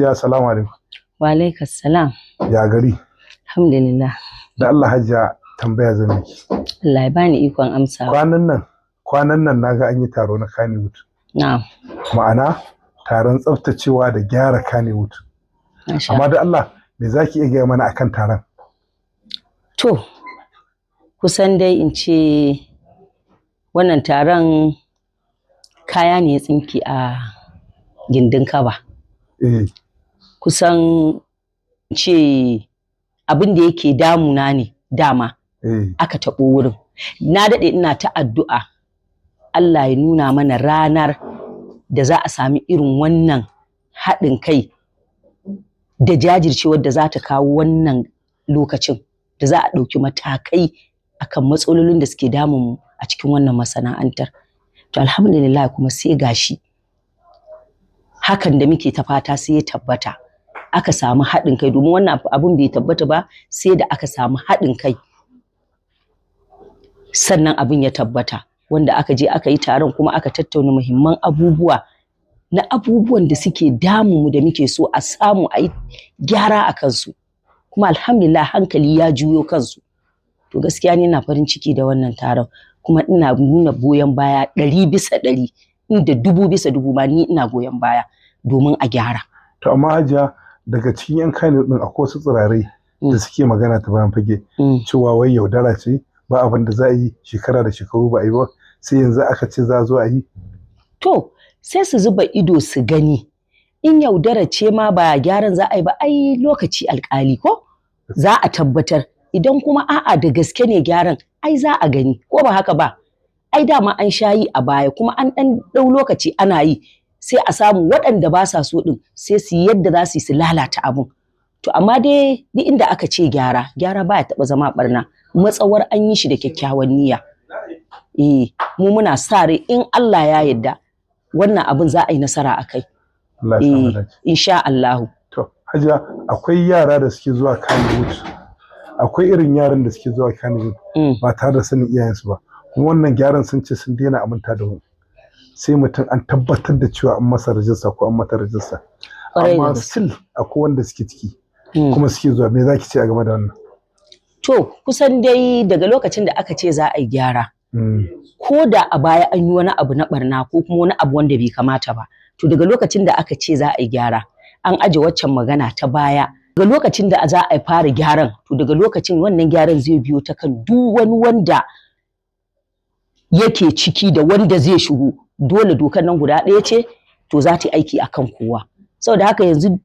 Ya salamu alaikum. Wa alaikas salam. Ya gari? Alhamdulillah. Da Allah Hajiya, tambaya zan miki. Allah ya bani ikon amsawa. Kwanan nan naga an yi taro na Kannywood. Na'am. Ma'ana taron tsaftacewa da gyara Kannywood. Masha. Amma da Allah, me zaki iya gaya mana akan taron? To, kusan dai in ce wannan taron kaya ne ya tsinke a gindin kaba. Kusan in ce abin da yake damuna ne dama aka taɓo wurin. Na daɗe ina ta addu'a Allah ya nuna mana ranar da za a sami irin wannan haɗin kai da jajircewar da za ta kawo wannan lokacin da za a ɗauki matakai akan matsalolin da suke damun mu a cikin wannan masana'antar. To, alhamdulillah, kuma sai gashi hakan da muke ta fata sai ya tabbata. Aka samu haɗin kai, domin wannan abun bai tabbata ba sai da aka samu haɗin kai. Sannan abin ya tabbata, wanda aka je aka yi taron kuma aka tattauna muhimman abubuwa na abubuwan da suke damun mu da muke so a samu a yi gyara a kansu. Kuma alhamdulillah, hankali ya juyo kansu. To, gaskiya ni ina farin ciki da wannan taron, kuma ina nuna goyon baya 100%, inda 1000% ma ni ina goyon baya domin a gyara. To, amma Hajiya, daga cikin 'yan Kannywood din akwai wasu tsirarai da suke magana ta bayan fage cewa wai yaudara ce, ba abin da za a yi, shekara da shekaru ba a yi ba, sai yanzu aka ce za a zo a yi. To, sai su zuba ido su gani. In yaudara ce ma, ba gyaran za a yi ba, ai lokaci alƙali ko? Za a tabbatar. Idan kuma a'a, da gaske ne gyaran, ai za a gani, ko ba haka ba? Ai dama an sha yi a baya, kuma an ɗan ɗau lokaci ana yi, sai a samu waɗanda ba sa so ɗin sai su yi yadda za su yi su lalata abun. To, amma dai duk inda aka ce gyara, gyara baya taɓa zama ɓarna, matsawar an yi shi da kyakkyawan niyya. Eh, mu muna sa rai in Allah ya yarda wannan abin za a yi nasara a kai. Allah ya samu Eh, dace. insha Allahu. To, Hajiya, akwai yara da suke zuwa Kannywood. Akwai irin yaran da suke zuwa Kannywood ba tare da sanin iyayensu ba. Kuma wannan gyaran sun ce sun daina aminta da mu. Sai mutum an tabbatar da cewa an masa rajista ko an mata rajista. Ƙwarai da Amma gaske. still akwai wanda suke ciki kuma suke zuwa. Me zaki ce a game da wannan? To, kusan dai daga lokacin da aka ce za a yi gyara, ko da a baya an yi wani abu na barna ko kuma wani abu wanda bai kamata ba, to daga lokacin da aka ce za a yi gyara, an aje waccan magana ta baya. Daga lokacin da za a fara gyaran, to daga lokacin wannan gyaran zai biyo ta kan duk wani wanda yake ciki da wanda zai shigo. Dole dokar nan guda ɗaya ce, to za ta yi aiki akan kowa. Saboda haka yanzu